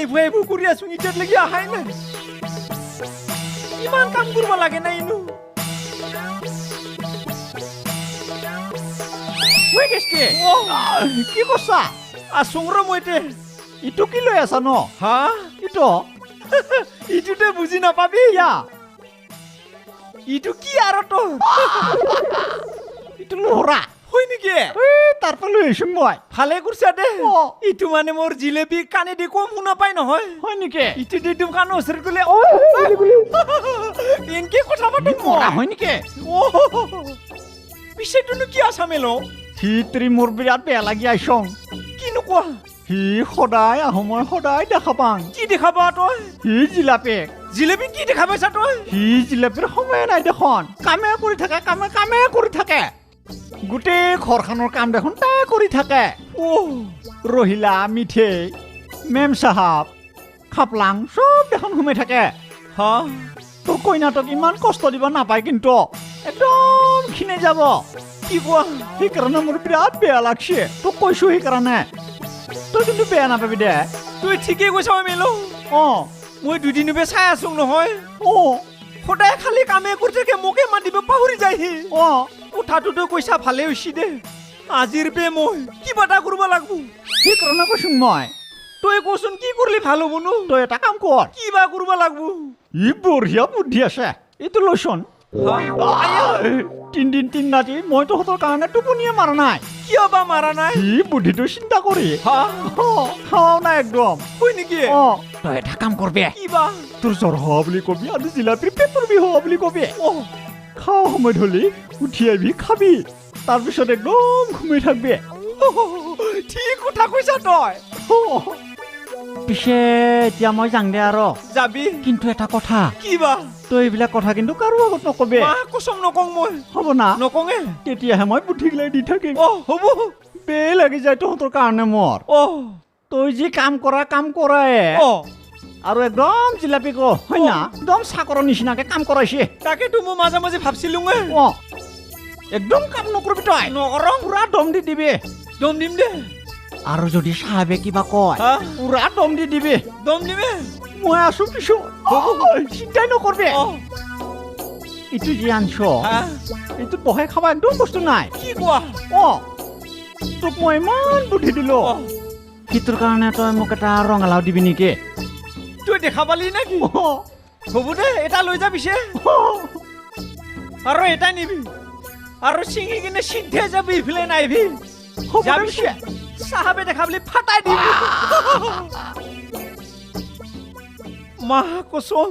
আহিব আহিব কৰি আছো, এতিয়ালৈকে অহাই নাই। ইমান কাম কৰিব লাগে না ইনো? ঐ কেষ্টে, কি কৰছা? আছোং ৰ মই তে। ইটো কি লৈ আছা ন? হা? ইটো? ইটোতে বুজি নাপাবি। ইয়া। ইটো কি আৰু তোৰ? ইটো লোহৰা। হয় নেকি? এই তাৰ পৰা লৈ আহিছো মই। ভালে কৰিছা দে। অ। ইটো মানে মোৰ জিলেপি কাণেদি কম শুনা পাই নহয়। হয় নেকি? ইটো দি তোৰ কাণৰ ওচৰত গ'লে অ এনকে কথা পাতো। মৰা হয় নেকি? অ, পিছে তোনো কি আছা মেলো? সিত্ৰি মোৰ বিৰাট বেয়া লাগি আইছং। কি নোকোৱা? সি সদায় আহো, মই সদায় দেখা পাং। কি দেখা পা তই? সি জিলাপেক। জিলেপি কি দেখা পাইছা তই? সি জিলাপিৰ সময়ে নাই দেখোন, কামে কৰি থাকে, কামে কামে কৰি থাকে। গোটেই ঘৰখনৰ কাম দেখোন তাই কৰি থাকে। অ। ৰহিলা, মিঠেই, মেম চাহাব, খাপলাং চব দেখোন সোমাই থাকে। হা? তোৰ কইনাটোক ইমান কষ্ট দিব নাপায় কিন্তু, একদম ক্ষীণাই যাব। কি কোৱা? সেইকাৰণে মোৰ বিৰাট বেয়া লাগছে, তোক কৈছো সেইকাৰণে। তই কিন্তু বেয়া নাপাবি দে। তই ঠিকেই কৈছা মেলো। অ। মই দুদিনবে চাই আছো নহয়। অ। সদায় খালি কামে কৰি থাকে, মোকে মাতিব পাহৰি যায়হি। অ। কথাটো তই কৈছা ভালে হৈছে দে। আজিৰ বে মই কিবা এটা কৰিব লাগব। সেইকাৰণে কৈছো মই। তই কচোন, কি কৰিলে ভাল হ'ব নো? তই এটা কাম কৰ। কি বা কৰিব লাগব? ই বঢ়িয়া বুদ্ধি আছে, এইটো লৈচোন। 3 দিন 3 ৰাতি মই তহঁতৰ কাৰণে টোপনিয়ে মাৰা নাই। কিয় বা মাৰা নাই? সি বুদ্ধিটো চিন্তা কৰি। হা? খাৱাও নাই একদম। হয় নেকি? অ, তই এটা কাম কৰবি। কি বা? তোৰ জ্বৰ হোৱা বুলি কবি আৰু জিলাপিৰ পেটৰ বিষ হোৱা বুলি কবি। অ। খোৱা সময়ত হ'লি উঠি আহিবি, খাবি, তাৰপিছত একদম ঘুমাই থাকবি। ঠিক কথা কৈছা তই। পিছে এতিয়া মই যাং দে আৰু। যাবি? কিন্তু এটা কথা। কি বা? তই এইবিলাক কথা কিন্তু কাৰো আগত নকবি। মা কচম, নকং মই। হ'ব না? নকঙে। তেতিয়াহে মই বুদ্ধিগিলাই দি থাকিম। অ, হ'ব। বেয়া লাগি যায় তহঁতৰ কাৰণে মোৰ। অ। তই যি কাম কৰা, কাম কৰাই। অ। আৰু একদম জিলাপি ক হয় না, একদম চাকৰৰ নিচিনাকে কাম কৰাইছে। তাকেতো মই মাজে মাজে ভাবছিলো। অ, একদম কাম নকৰিবি তই। নকৰং। পুৰা দম দি দিবি। দম দিম দে। আৰু যদি চাহাবে কিবা কয়, হা? পুৰা দম দি দিবি। দম দিমে। মই আছো পিছত, চিন্তাই নকৰবি। অ। ইটো যি আনছ, হা? এইটোত বহাই খাবা একদম বস্তু নাই। কি কোৱা? অ, তোক মই ইমান বুদ্ধি দিলো, অ। সেইটোৰ কাৰণে তই মোক এটা ৰঙালাও দিবি নেকি? তই দেখা পালি নেকি? অ। হ'ব দে, এটা লৈ যা পিছে। আৰু এটা নিবি আৰু ছিঙি কিনে চিধে যাবি, ইফালে নাহিবি। হ'ব দে। যাবি। পিছে। চাহাবে দেখা বুলি ফাটাই দিবি, মা কচম।